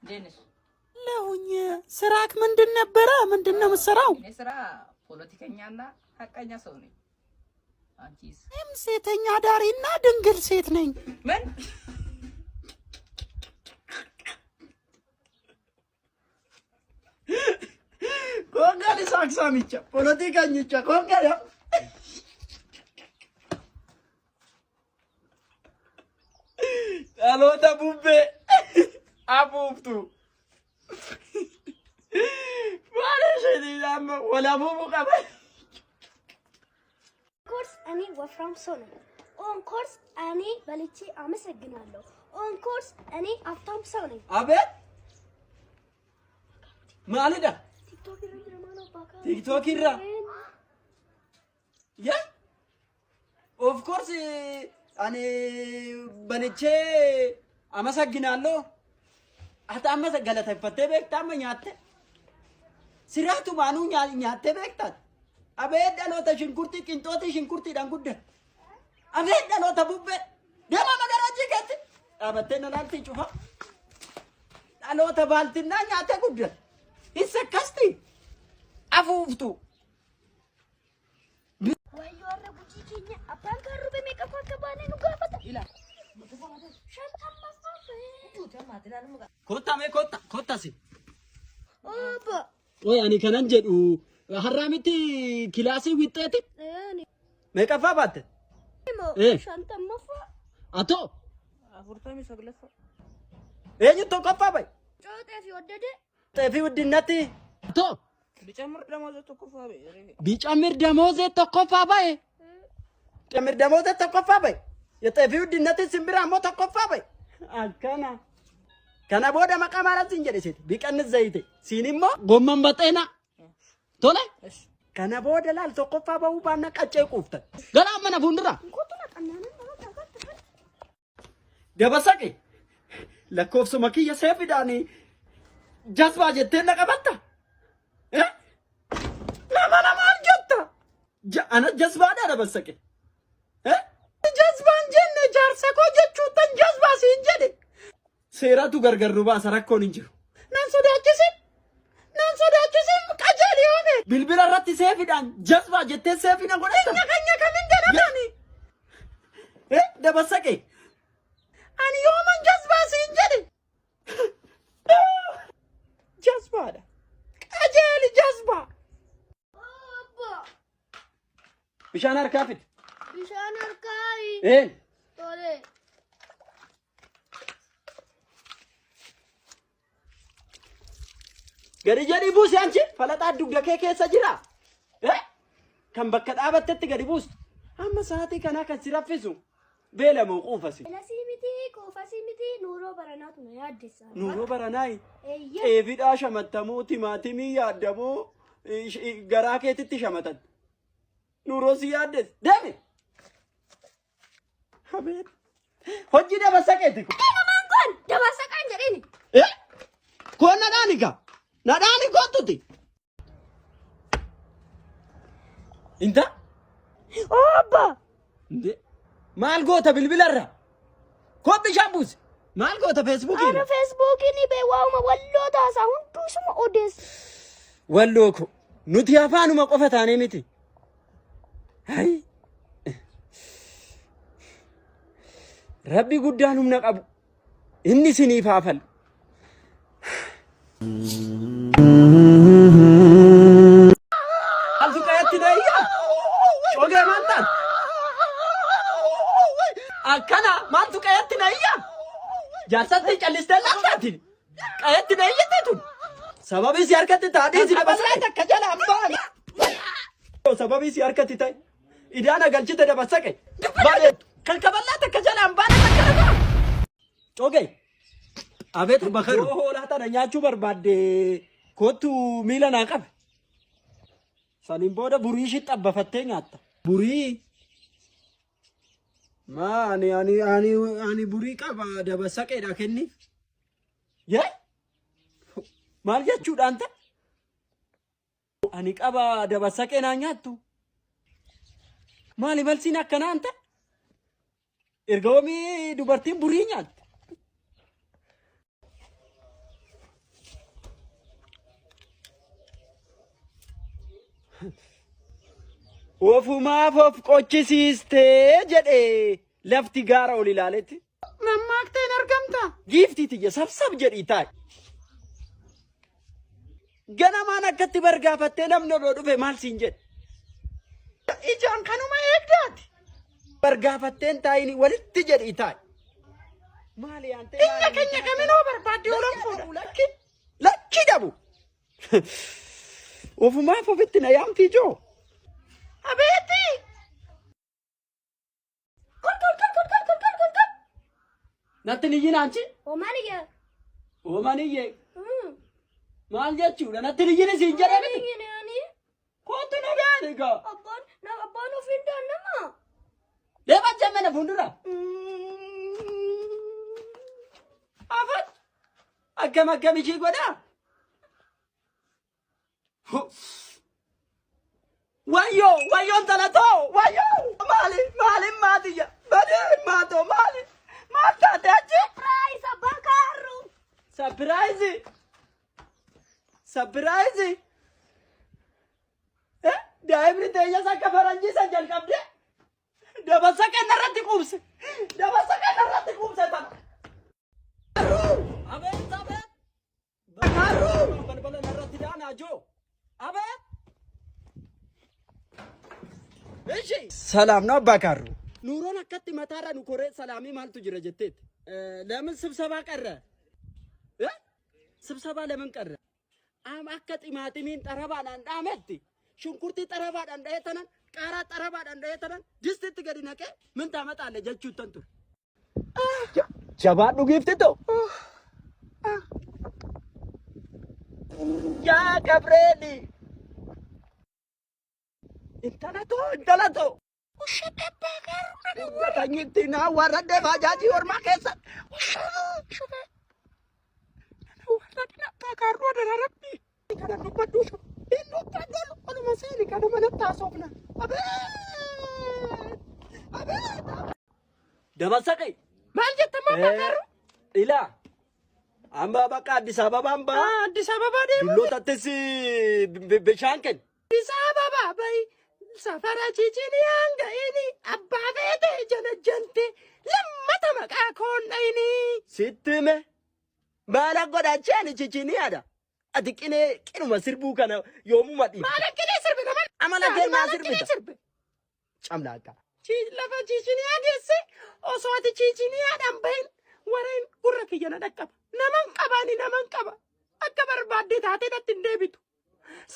እንዴት ነሽ? ለሁኝ ስራክ ምንድን ነበረ? ምንድን ነው የምትሰራው? እኔ ስራ ፖለቲከኛና ሀቀኛ ሰው ነኝ። አንቺስ? እኔም ሴተኛ አዳሪና ድንግል ሴት ነኝ። ምን? Kongali saksamicha, politikanyicha, kongali. Dhaloota bubbee afuuftu. Maal isheetii amma wal afuufuu qaba. ኮርስ እኔ ወፍራም ሰው ነኝ። ኦን ኮርስ እኔ በልቼ አመሰግናለሁ። ኦን ኮርስ እኔ ሀብታም ሰው ነኝ። Abeet maalidha? ቲክቶክ irra jira maal abbaa kaa- TikTok irra? Yeah? Of course ani balichee amasagginaalloo. Ati amma galateeffattee beektaa amma nyaatte? Siraatumaanuu nyaattee beektaat? Abeet dhaloota shinkurtii qinxootii shinkurtiidhaan guddate. Abeet dhaloota bubbee. Deemaa magaalaa keetti. Dhaabattee na laaltii cufa. Dhaloota baaltinnaa nyaattee guddate. Isa akkasti. Afuuftu. Wayyoo har'a gujii keenya abbaan kan rube meeqa akka baane nu gaafata. Shantammaffaa ba'ee. Kottaa mee kotta kottasi. Obbo. Oye ani kanan jedhu har'aa miti kilaasii wixxeeti. Ani Meeqaffaa baatte? immoo Eh. shantammaffaa. Atoo 49ffaa. eenyu tokkoffaa bahe? Cooxee fi waddade. Xeefii wuddinatti. Atoo ቢጨምር ደሞዝ tokkoffaa ba'e. ቢጨምር ደሞዜ tokkoffaa bahe. ጨምር ደሞዜ tokkoffaa bahe. Xeefii wuddinatti simbira ammoo tokkoffaa bahe. Akkana. Kana booda maqaa maalaan siin jedhe seeti biqannis zayite siin immoo gomman baxeena. Tole. እሺ Kana booda laal tokkoffaa bahuu baannaa qaccee quuftan. Galaa mana fuuldura. Kottu na xannaanan nama taakatti. Dabasaqe lakkoofsuma kiyya seefiidhaan jazbaa jettee na qabatta. Eh? Nama namaan jetta. Ana jazbaadha dabasaqe. Eh? Jazbaan jenne jaarsa koo jechuuttan jazbaa siin jedhe. Seeratu gargar nu baasa rakkoon hin jiru. Nan sodaachisin. Nan sodaachisin qajeeli yoome. Bilbila irratti seefiidhaan jazbaa jettee seefii na godhatta. Keenya keenya kamiin jedhamani? Eh? Dabasaqe. Ani yooman jazbaa siin jedhe. Jazbaadha. Qajeeli jazbaa. Obbo. Bishaan harkaa fidi. Bishaan harkaayi. Ee. Tole. Gadi jedhii buusi anchi falaxaa dugda kee keessa jira. Eh? Kan bakka dhaabattetti gadi buustu. Amma sa'aatii kanaa kan si raffisu beela moo quufasi? Beelasii miti quufasii miti nuuroo baranaatu na yaaddessa. Nuuroo baranaayi. Eeyyee. Xeefidhaa shamattamuu timaatimii yaaddamoo garaa keetitti shamatan. Nuuroo si yaaddes. Deemi. Abeet. Hojii dabasaqeeti kun. Namaan kun dabasaqaan jedhini. Eh? Koon nadhaani kaa? Nadhaani kottuti. Inta? Obbo. Nde. Maal goota bilbilarra? Koo bishaan buusi. Maal goota feesbuukii? Ana feesbuukiin bee waa'uma walloo taasaa hunduu isuma odeessa. Walloo ko nuti afaanuma qofa taanee miti. Hayi. Rabbi guddaan humna qabu. Inni isiniif haa falu. Maaltu qayatti na iyyaa? Cogee maal taate? Akkana maaltu qayatti na iyyaa? Jaarsatti callistee laaltaati. Qayatti na iyyite tun. Sababii si harkatti taatee si dabarsite. Takka jala hambaan. Sababii si harkatti ta'e. Idaana galchite dabarsaqe. Baay'ee kan kaballaa takka jala hambaan takka lafa. Cogee. Abeet Bakaru. Yoo hoolaa tana nyaachuu barbaadde kottu miila naa qabe. Saniin booda burii ishii xabbafattee nyaatta. Burii. Maa ani ani ani ani burii qaba dabarsaqeedha kenniif. Yee? Maal jechuudhaan ta'e? Ani qaba dabarsaqee naa nyaattu. Maali malsiin akkanaan ta'e? Erga oomii dubartiin burii nyaatte. Ofumaaf of qochisiistee jedhe lafti gaara ol ilaaletti. Mammaakteen argamta. Giiftii tiyya sabsab jedhii taa'i. Ganamaan akkatti bargaafattee namni odoo dhufe maal siin jedhe? Ijaan kanuma eegdaati. Bargaafatteen taa'ini walitti jedhii taa'i. Maali yaantee Iyya keenya kaminoo barbaadde olan fuudha. Lakki lakki dhabu. Ofumaaf ofitti na yaamtii joo. Abeeti. Kol kol kol kol kol kol kol kol kol. Natti ni iyyina anchi. Oomaniyyee. Oomaniyyee. Maal jechuudha natti ni iyyini siin jedhe miti. Oomaniyyee. Kootu na gaari gaa. Abbaan na abbaan ofiin daannama. Deema jemmana fuuldura. Afan. Akkam akkam ishii godhaa. Wayyoo wayyoo intala too wayyoo maali maali maatiyya badee maatoo maali maal taate achi. Surprise abbaa kaarru. Surprise! Surprise! Daa'imni teenyas akka faranjii san jalqabde dabasa kenna irratti quubse. Dabasa kenna irratti quubse tana. Abeet abeet! Bakaruu! Balbala narratti daanaa joo. Abeet! Ishi! ሰላም ነው አባካሩ። ኑሮን akkatti mataarra nu koree ሰላምii maaltu jira jetteet ለምን ስብሰባ ቀረ? እ? ስብሰባ ለምን ቀረ? Am akka ximaatimiin xarabaadhaan dhaametti shunkurtii xarabaadhaan dha'ee tanan qaaraa xarabaadhaan dha'ee tanan distitti gadi naqee ምን ታመጣለህ jechuuttan ture. Jabaadhu giiftito. Yaa Gabreeli. Intala too intala too. Uffata naa warradde baajaajii ormaa keessa. Warra abbaa kaarruu adara rabbi. Kana dubbadhu. Inni dubbadhu oluma seeni kana manatti haasofna. Abeet! Abeet! Dabarsaqi. Maal jette ammaa abbaa kaarruu? Ilaa. Amma bakka Addis Ababaan ba'a. Addis Ababaa deemu. Dullootattis bishaan kenna. Addis Ababaa bahi. Safara Chiichiniyaan ga'ini abbaa feete jala jante lammata maqaa koon dhayini. Sitti hime. Maal godhachee ani chichiniyaadha. Ati qinee qinuma sirbuu kana yoomuma dhiifte. Maal akkinee sirbe nama? Amala kee maa Maal akkinee sirbita? sirbe? Camlaaqqa. Lafa Chiichiniyaa geesse osoo ati Chiichiniyaadhaan bahin wareen gurra kiyya na dhaqqaba. Naman qaba ani naman qaba. Akka barbaadde taatee natti hin deebitu.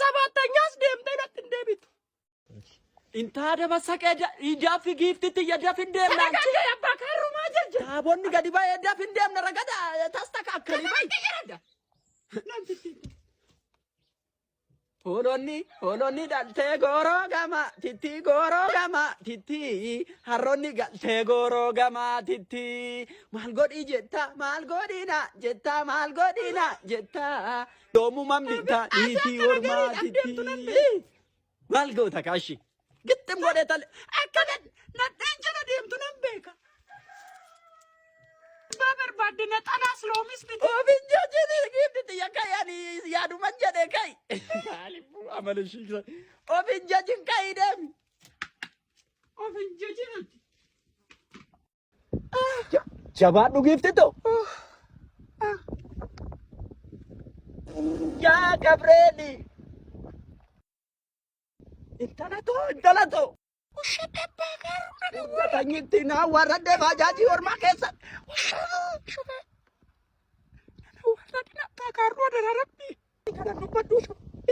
Sabaattanyaas deemtee natti hin deebitu. Intaa dabarsaqee ijaafi giiftitti iyya dafin deemna. Kana abbaa kaarrumaa jirja. Taabonni gadi ba'ee dafin deemna ragada tastakakkali bayi. Hoolonni hoolonni dhaltee gooroo gama titti gooroo gama titti harroonni galtee gooroo gama titti maal godhii jetta maal godhina jetta maal godhina jetta yoomuman bitta niitii ormaa titti maal goota kaashi gixxim godhee tale Akka nadheen jala deemtu nan beeka. Abbaa barbaadde naxalaas loomis miti. Ofin jajini giifti yakka yaani yaaduman jedhe kai. Maaliif amala ishii ofin jajin kai deemi. Of hin jajinati. Jabaadhu giiftito. Yaa Gabreeli. Intala too intala too. Uffata naa warradde baajaajii ormaa keessa. Warra abbaa kaarruu adara rabbi. Kana dubbadhu.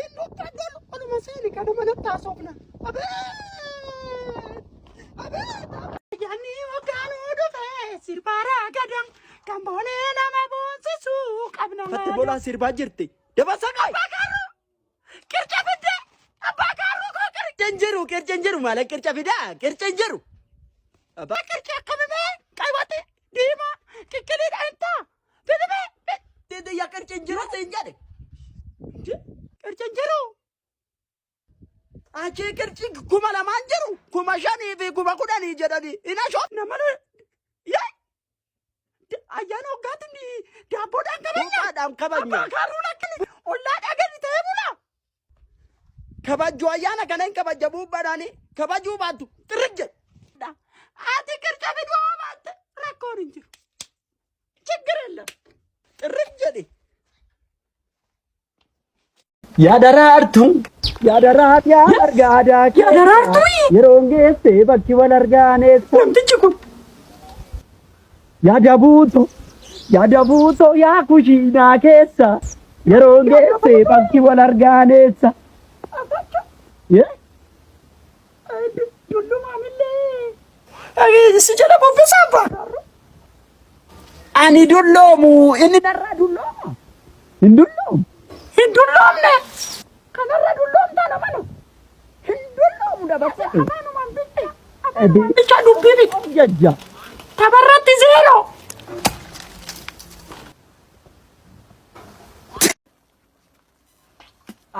Inni dubbadhu oluma seeni kana manatti haasofna. Abeet! Abeet! Yaanni hoggaanuu dhufe sirbaaraa gadan kan boolee nama boonsisuu qabna. Fatti bolaa sirbaa jirti. Dabasa qayi. Abbaa kaarruu! Qirca fidde! Abbaa kaarruu koo qirca! Qirca hin jiru qirca hin jiru maala qirca fidaa qirca hin jiru. Abbaa Qirca akkamimee? Qaywate! Diimaa! Qiqqiliidha intaa! Fidimee! Yaa qirca hin jiru siin jedhe. Qirca hin jiru! Achii qirci 2000 jiru 5,000 fi 10,000 jedhanii hin ashoo. Nama yaa ayyaana hoggaatiin daabboodhaan kabajna. Buuqaadhaan kabajna. Abbaa kaarruu lakkini ollaadhaa gadi ta'ee bula. Kabajju ayyaana kana hin kabajja buubbaadhaani kabajuu baattu xirrig jedhe. Ati qirca fiduu yoo baatte rakkoon hin jiru. ችግር የለም. Xirrig jedhe. Yaa daraartu, yaa daraartu, yaa argaadaa Yaa daraartu! Yeroon geesse bakki wal argaaneessa. Namtichi kun Yaa dabuuto, yaa dabuuto, yaa kushiinaa keessa. Yeroon geesse bakki wal argaaneessa. Yee? Dullumaalillee si jala bobbisaa abbaa. Ani dulloomu, inni narraa dullooma. Hin dulloomu. Hin dulloomne. Kanarra dulloomtaa namanu. Hin dulloomu dabarsa. Afaanumaan bitte. Afaanumaan bichaa dubbii bitte. Jajja. Tabarratti zeeroo.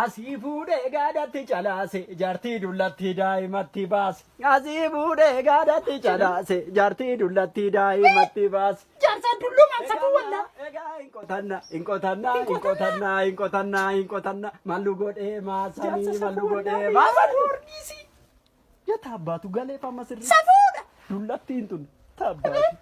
Asii fuudhee gaadatti calaase jaartii dullatti daa'imatti baase. Asii fuudhee gaadatti calaase jaartii dullatti daa'imatti baase. Jaarsa dullumaan safuu wallaa. Egaa hin qotanna hin qotanna hin qotanna hin qotanna hin qotanna mallu godhee maasanii Jaarsa mallu safuu godhee wallaa. maasanii. Yata abbaatu galeef amma sirrii. Safuudha. Dullattiin tun taabbaatu.